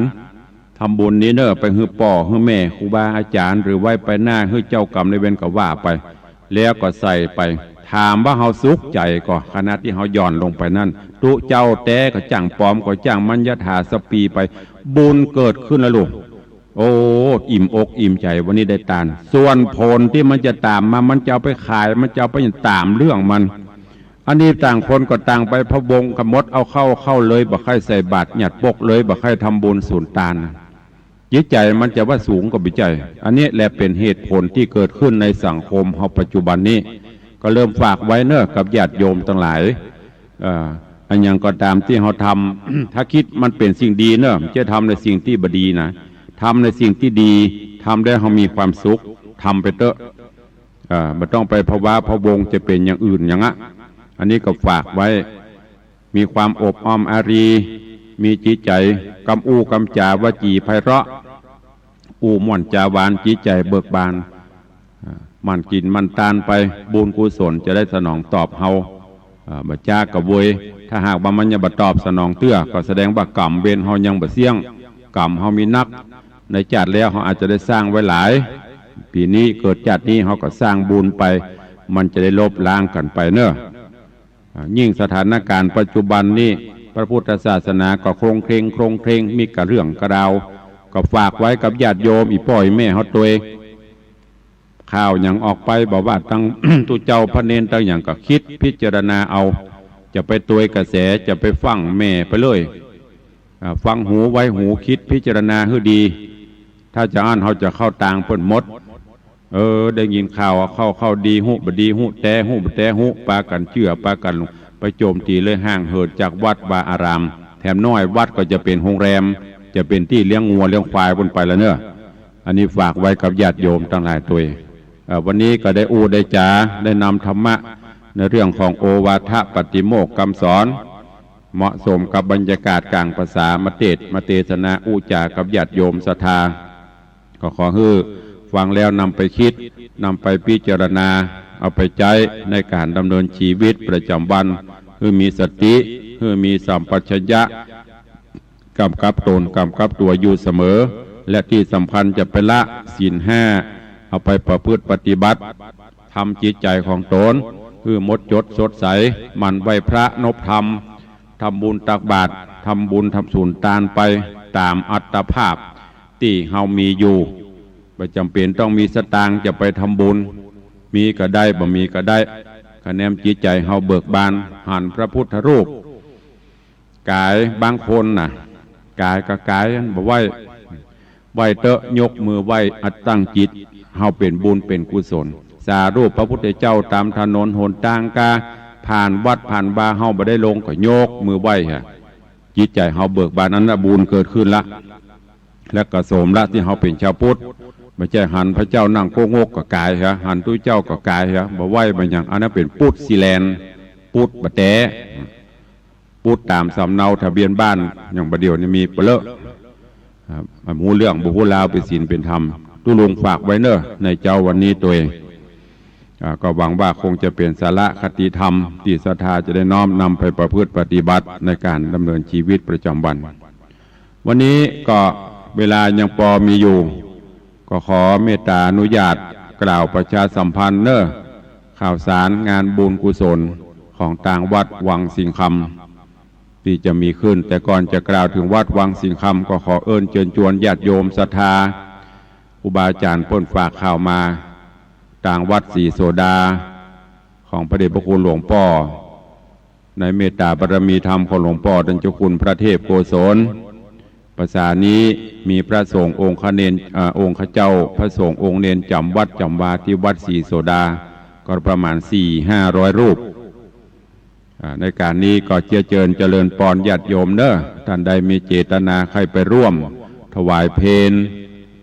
ทำบุญนี้เน่อ ไปหื้อป้อหื้อแม่ครูบาอาจ๋ารย์ หรือไว้ไปหน้าหื้อเจ้ากรรมนายเวรก็ว่าไป แล้วก็ใส่ไป ถามว่าเฮาสุขใจ๋ก่อ ขณะตี้เฮาหย่อนลงไปนั้น ตุ๊เจ้าแต๊ก็จ้าง ปลอมก็จ้าง มันยถาสปีไป บุญเกิดขึ้นแล้วลูก โอ้ อิ่มอกอิ่มใจ๋ วันนี้ได้ตาน ส่วนผลตี้มันจะต๋ามมา มันจะเอาไปขาย มันจะเอาไปต๋ามเรื่องมัน อันนี้ต่างคนก็ต่างไปพะวงกั๋นหมด เอาเข้า เข้าเลย บ่ใค่ใส่บาตรหยัดปกเลย บ่ใค่ทำบุญสูนตาน จิตใจ๋มันจะว่าสูงก็บ่ใจ้ อันนี้แหละเป๋นเหตุผลตี้เกิดขึ้นในสังคมเฮาปัจจุบันนี้ ก็เริ่มฝากไว้เน่อกับญาติโยมตังหลาย เอ่อ อะหยังก็ต๋ามตี้เฮาทำ ถ้าคิดมันเป๋นสิ่งดีเน่อ จะทำในสิ่งตี้บ่ดีนะ ทำในสิ่งตี้ดี ทำแล้วเฮามีความสุข ทำไปเต๊อะ เอ่อ บ่ต้องไปพะวาพะวงจะเป๋นอย่างอื่นอย่างอะ อันนี้ก็ฝากไว้ มีความอบอ้อมอารี มีจิตใจ๋กำอู้กำจ๋าวจีไพเราะ อู้ม่วนจ๋าหวาน จิตใจ๋เบิกบาน อ่า หมั่นกิ๋นหมั่นตานไป บุญกุศลจะได้สนองตอบเฮา อ่า บ่จ๊าก็โวย ถ้าหากว่ามันยังบ่ตอบสนองเตื้อ ก็แสดงว่ากรรมเวรเฮายังบ่เสี้ยง กรรมเฮามีนัก ในจาติแล้วเฮาอาจจะได้สร้างไว้หลาย ปี๋นี้เกิดจาตินี้เฮาก็สร้างบุญไป มันจะได้ลบล้างกั๋นไปเนาะ อ่า ยิ่งสถานการณ์ปัจจุบันนี้ พระพุทธศาสนาก็โคลงเคลง โคลงเคลง มีก้าเรื่องก้าราว ก็ฝากไว้กับญาติโยม อี่ป้ออี่แม่เฮาตวย ข่าวหยังออกไป บ่ว่าตัง ตุ๊เจ้าพระเณรตังหยังก็กึ๊ดพิจารณาเอา จะไปตวยกระแส จะไปฟั่งแม่ไปเลย อ่า ฟังหูไว้หู กึ๊ดพิจารณาหื้อดี ถ้าจาอั้นเฮาจะเข้าตางเปิ้นหมด เออ ได้ยินข่าวเข้า เข้าดีฮู้บ่ดีฮู้แต๊ ฮู้บ่แต๊ฮู้ ปากั๋นเจื้อ ปากั๋นไปโจมตีเลย ห่างเหินจากวัดวาอาราม แถมน้อยวัดก็จะเป๋นโฮงแรม จะเป๋นตี้เลี้ยงงัวเลี้ยงควายเปิ้นไปแล้วเนาะ อันนี้ฝากไว้กับญาติโยมตังหลายตวย เอ่อ วันนี้ก็ได้อู้ได้จ๋า ได้นำธรรมะในเรื่องของโอวาทปาติโมกข์กำสอน เหมาะสมกับบรรยากาศก๋างพรรษา มาเตสน์มาเตสนาอู้จ๋ากับญาติโยมศรัทธา ก็ขอหื้อฟังแล้วนำไปกึ๊ด นำไปพิจารณา เอาไปใจ๊ในก๋านดำเนินจีวิตประจ๋ำวัน หื้อมีสติ หื้อมีสัมปชัญญะ กำกับตน กำกับตั๋วอยู่เสมอ และตี้สำคัญจะไปละศีลห้า เอาไปประพฤติปฏิบัติ ทำจิตใจ๋ของตน หื้อหมดจดสดใส หมั่นไหว้พระนบธรรม ทำบุญตักบาตร ทำบุญทำสุนตานไปต๋ามอัตภาพ ตี้เฮามีอยู่ บ่จ๋ำเป๋นต้องมีสตางค์จะไปทำบุญ มีก็ได้ บ่มีก็ได้ คะแนนจิตใจ๋เฮาเบิกบาน หันพระพุทธรูป ก๋าย บางคนน่ะ ก๋ายก็ก๋าย บ่ไหว้ ไหว้เต๊อะ ยกมือไหว้ อัดตั้งจิต เฮาเป๋นบุญเป๋นกุศล สารูปพระพุทธเจ้าต๋ามถนนหนตางกา ผ่านวัดผ่านวา เฮาบ่ได้ลงก็ยกมือไหว้ฮะ จิตใจ๋เฮาเบิกบาน อันนั้นบุญเกิดขึ้นละ และก็สมละตี้เฮาเป๋นจาวพุทธ บ่ใจ้หันพระเจ้านั่งโก๊งกก็ก๋ายฮะ หันตุ๊เจ้าก็ก๋ายฮะ บ่ไหว้บ่หยัง อันนั้นเป๋นปุ๊ดซีแลนด์ ปุ๊ดบ่แต๊ ปุ๊ดต๋ามสำเนาทะเบียนบ้าน อย่างบ่าเดี่ยวนี้มีเป๋นเลอะ ครับ บ่ฮู้เรื่องบ่ฮู้ราว เป๋นศีลเป๋นธรรม ตุ๊ลุงฝากไว้เนาะ ในเจ๊าวันนี้ตวย อ่า ก็หวังว่าคงจะเป๋นสาระคติธรรม ตี้ศรัทธาจะได้น้อมนำไปประพฤติปฏิบัติในก๋านดำเนินจีวิตประจ๋ำวัน วันนี้ก็เวลายังปอมีอยู่ ก็ขอเมตตาอนุญาตกล่าวประชาสัมพันธ์เนาะ ข่าวสารงานบุญกุศลของตางวัดวังสิงห์คำ ตี้จะมีขึ้น แต่ก่อนจะกล่าวเถิงวัดวังสิงห์คำ ก็ขอเอิ้นเจิญจวนญาติโยมศรัทธา ครูบาอาจ๋ารย์เปิ้นฝากข่าวมา ตางวัดศรีโสดา ของพระเดชพระคุณหลวงป้อ ในเมตตาบารมีธรรมของหลวงป้อต้านเจ้าคุณพระเทพโกศล พรรษานี้มีพระสงฆ์องค์เณร เอ่อ องค์เจ้า พระสงฆ์องค์เณรจ๋ำวัดจ๋ำวาตี้วัดศรีโสดา ก็ประมาณสี่ห้าร้อยรูป อ่า ในก๋านนี้ก็เจื้อเจิญเจริญปอนญาติโยมเนาะ ต้านใดมีเจตนาใค่ไปร่วม ถวายเพล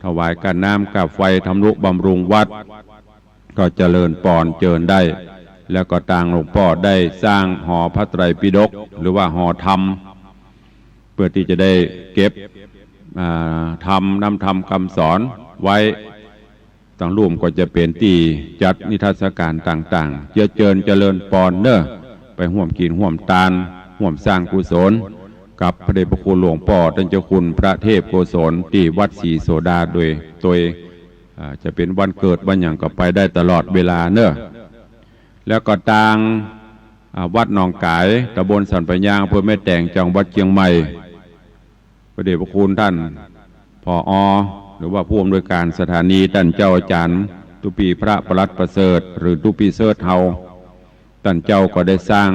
ถวายก้าน้ำก้าไฟ ทำนุบำรุงวัด ก็เจริญปอนเจิญได้ แล้วก็ตางหลวงป้อได้สร้างหอพระไตรปิฎก หรือว่าหอธรรม เปื้อตี้จะได้เก็บ อ่า ธรรม น้ำธรรมกำสอนไว้ ตางลุ่มก็จะเป๋นตี้จัดนิทรรศก๋านต่างๆ เจื้อเจิญเจริญปอนเนาะ ไปฮ่วมกิ๋นฮ่วมตาน ฮ่วมสร้างกุศล กับพระเดชพระคุณหลวงป้อต้านเจ้าคุณพระเทพโกศล ตี้วัดศรีโสดาโดย โดย อ่า จะเป๋นวันเกิดวันหยังก็ไปได้ตลอดเวลาเนาะ แล้วก็ตาง อ่า วัดหนองก๋าย ตำบลสันป่ายยาง อำเภอแม่แตง จังหวัดเจียงใหม่ พระเดชพระคุณต้าน ผอ. หรือว่าผู้อำนวยการสถานี ต้านเจ้าอาจ๋ารย์ ตุ๊ปี้พระปลัดประเสริฐ หรือตุ๊ปี้เสิร์ชเฮา ต้านเจ้าก็ได้สร้าง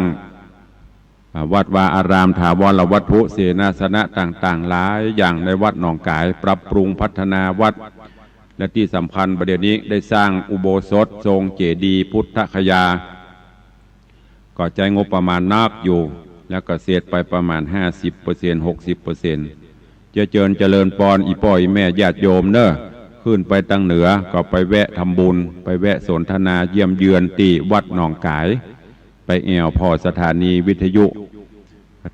อ่า วัดวาอาราม ถาวรวัตถุ เสนาสนะต่างๆ หลายอย่างในวัดหนองก๋าย ปรับปรุงพัฒนาวัด และตี้สำคัญบ่าเดี่ยวนี้ได้สร้างอุโบสถทรงเจดีย์พุทธคยา ก็ใจ๊งบประมาณนักอยู่ แล้วก็เสร็จไปประมาณห้าสิบเปอร์เซ็นต์ หกสิบเปอร์เซ็นต์ เจื้อเจิญเจริญปอนอี่ป้ออี่แม่ญาติโยมเนาะ ขึ้นไปตางเหนือก็ไปแวะทำบุญ ไปแวะสนทนาเยี่ยมเยือนตี้วัดหนองก๋าย ไปแอ่วผ่อสถานีวิทยุ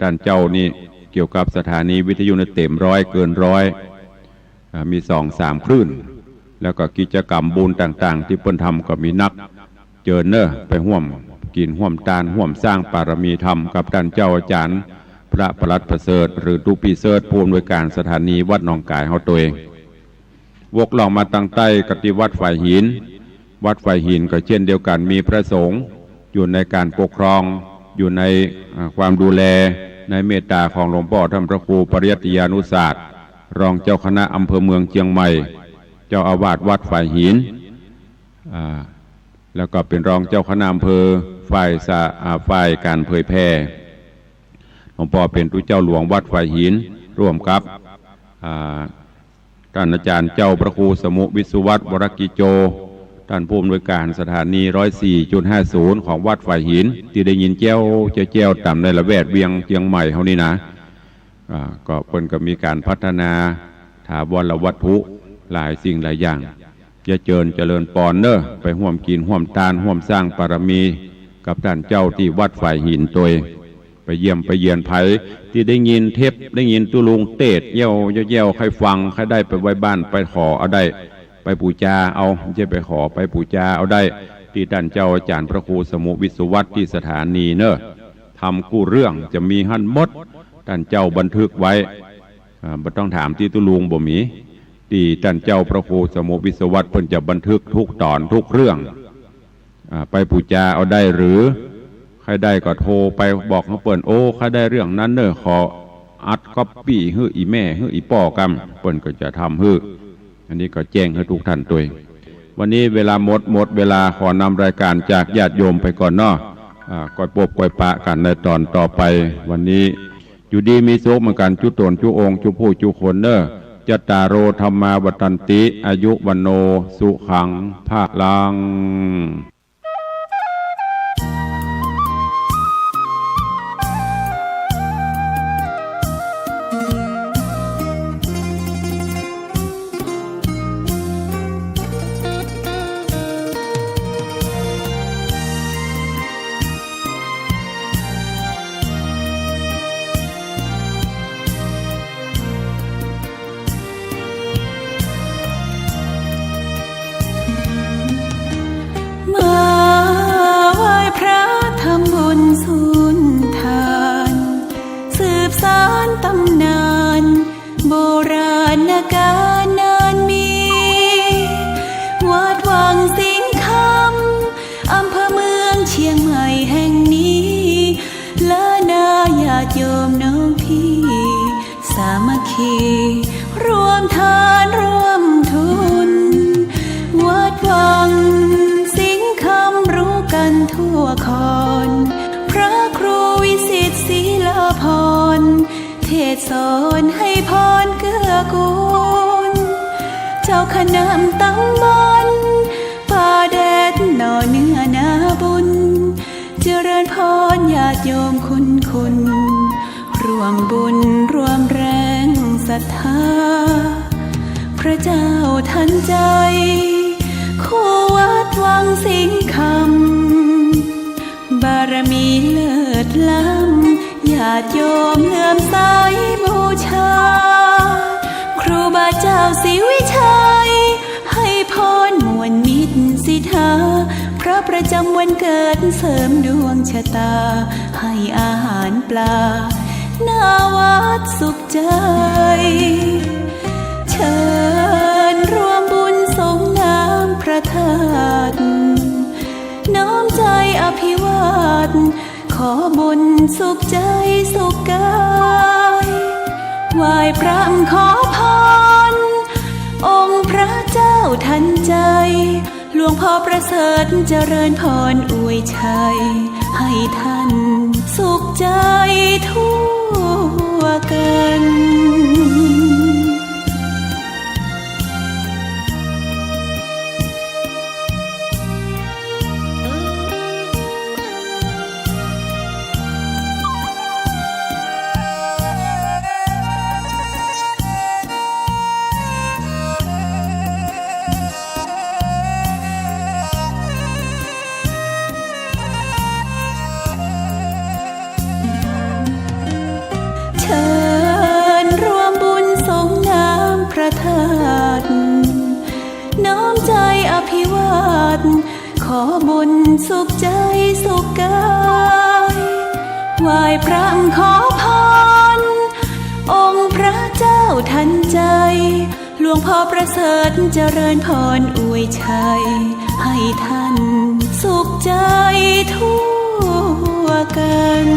ต้านเจ้านี่เกี่ยวกับสถานีวิทยุนี่เต็มร้อยเกินร้อย อ่า มีสองสามคลื่น แล้วก็กิจกรรมบุญต่างๆ ตี้เปิ้นทำก็มีนัก เจิญเนาะ ไปฮ่วมกิ๋นฮ่วมตาน ฮ่วมสร้างปารมีธรรมกับต้านเจ้าอาจ๋ารย์ พระปลัดประเสริฐ หรือตุ๊ปี้เสิร์ช ผู้อำนวยการสถานีวัดหนองก๋ายเฮาโตย วกล่องมาตางใต้ก็ตี้วัดฝายหิน วัดฝายหินก็เจ้นเดียวกั๋น มีพระสงฆ์อยู่ในก๋านปกครอง อยู่ใน อ่า ความดูแล ในเมตต๋าของหลวงป้อต้านพระครูปริยัตติยานุศาสตร์ รองเจ้าคณะอำเภอเมืองเจียงใหม่ เจ้าอาวาสวัดฝายหิน อ่า แล้วก็เป๋นรองเจ้าคณะอำเภอฝ่ายสา- อ่า ฝ่ายก๋านเผยแผ่ หลวงป้อเป๋นตุ๊เจ้าหลวงวัดฝายหิน ร่วมกับ อ่า ต้านอาจ๋ารย์เจ้าพระครูสมุห์วิศวัตร วรกิจโจ ต้านผู้อำนวยก๋านสถานี ร้อยสี่จุดห้าศูนย์ ของวัดฝายหิน ตี้ได้ยินแจ้วแจ้วแจ้วต๋ามในละแวกเวียงเจียงใหม่เฮานี่นะ อ่า ก็เปิ้นก็มีก๋านพัฒนาถาวรวัตถุหลายสิ่งหลายอย่าง เยียะเจิญเจริญปอนเน่อ ไปฮ่วมกิ๋นฮ่วมตาน ฮ่วมสร้างปารมีกับต้านเจ้าตี้วัดฝายหินตวย ไปเยี่ยมไปเยียน ใผตี้ได้ยินเทป ได้ยินตุ๊ลุงเตสน์แย้วแย้วแย้ว ใค่ฟัง ใค่ได้ไปไหว้บ้าน ไปขอเอาได้ ไปปู๋จาเอา บ่ใจ้ไปขอ ไปปู๋จาเอาได้ ตี้ต้านเจ้าอาจ๋ารย์พระครูสมุห์วิศวัตรตี้สถานีเน่อ ธรรมกู้เรื่องจะมีหั้นหมด ต้านเจ้าบันทึกไว้ อ่า บ่ต้องถามตี้ตุ๊ลุง บ่มี ตี้ต้านเจ้าพระครูสมุห์วิศวัตรเปิ้นจะบันทึกทุกต๋อนทุกเรื่อง อ่า ไปปู๋จาเอาได้ หรือใค่ได้ก็โทรไปบอกหื้อเปิ้น โอ้ ใค่ได้เรื่องนั้นเน่อ ขออัดก๊อปปี้หื้ออี่แม่หื้ออี่ป้อกำ เปิ้นก็จะทำหื้อ อันนี้ก็แจ้งหื้อทุกท่านตวย วันนี้เวลาหมด หมดเวลา ขอนำรายก๋านจากญาติโยมไปก่อนเนาะ อ่า ก้อยปบก้อยปะกั๋นในต๋อนต่อไป วันนี้ อยู่ดีมีสุขเหมือนกั๋น จุ๊ต๋นจุ๊องค์ จุ๊ผู้จุ๊คนเน่อ จัตตาโร ธัมมา วัฑฒันติ อายุ วัณโณ สุขัง พะลัง มาไหว้พระทำบุญสุนทาน สืบสานต๋ำนาน โบราณกาลนานมี วัดวังสิงห์คำ อำเภอเมืองเชียงใหม่แห่งนี้ และนาญาติโยมน้องพี่ สามัคคี ร่วมทานร่วมทุน วัดวังสิงห์คำรู้กั๋นทั่วคอน พระครูวิสิตศรีลาภรณ์ เทศน์สอนให้พรเกื้อกูล เจ้าคณะตำบลป่าแดดหน่อเนื้อนาบุญ เจริญพรญาติโยมคุณคุณ ร่วมบุญร่วมแรงศรัทธา พระเจ้าทันใจ คู่วัดวังสิงห์คำ บารมีเลิศล้ำ ญาติโยมเลื่อมใสบูชา ครูบาเจ้าศรีวิชัย ให้พรม่วนมิตรสิทธา พระประจำวันเกิดเสริมดวงชะตา ให้อาหารปลา หน้าวัดสุขใจ เชิญร่วมบุญสรงน้ำพระธาตุ น้อมใจอภิวาท ขอบุญสุขใจสุขกาย ไหว้พระขอพร องค์พระเจ้าทันใจ หลวงพ่อประเสริฐเจริญพรอวยชัย ให้ท่านสุขใจทั่วกัน เชิญร่วมบุญสรงน้ำพระธาตุ น้อมใจอภิวาท ขอบุญสุขใจสุขกาย ไหว้พระขอพร องค์พระเจ้าทันใจ หลวงพ่อประเสริฐเจริญพรอวยชัย ให้ท่านสุขใจทั่วกัน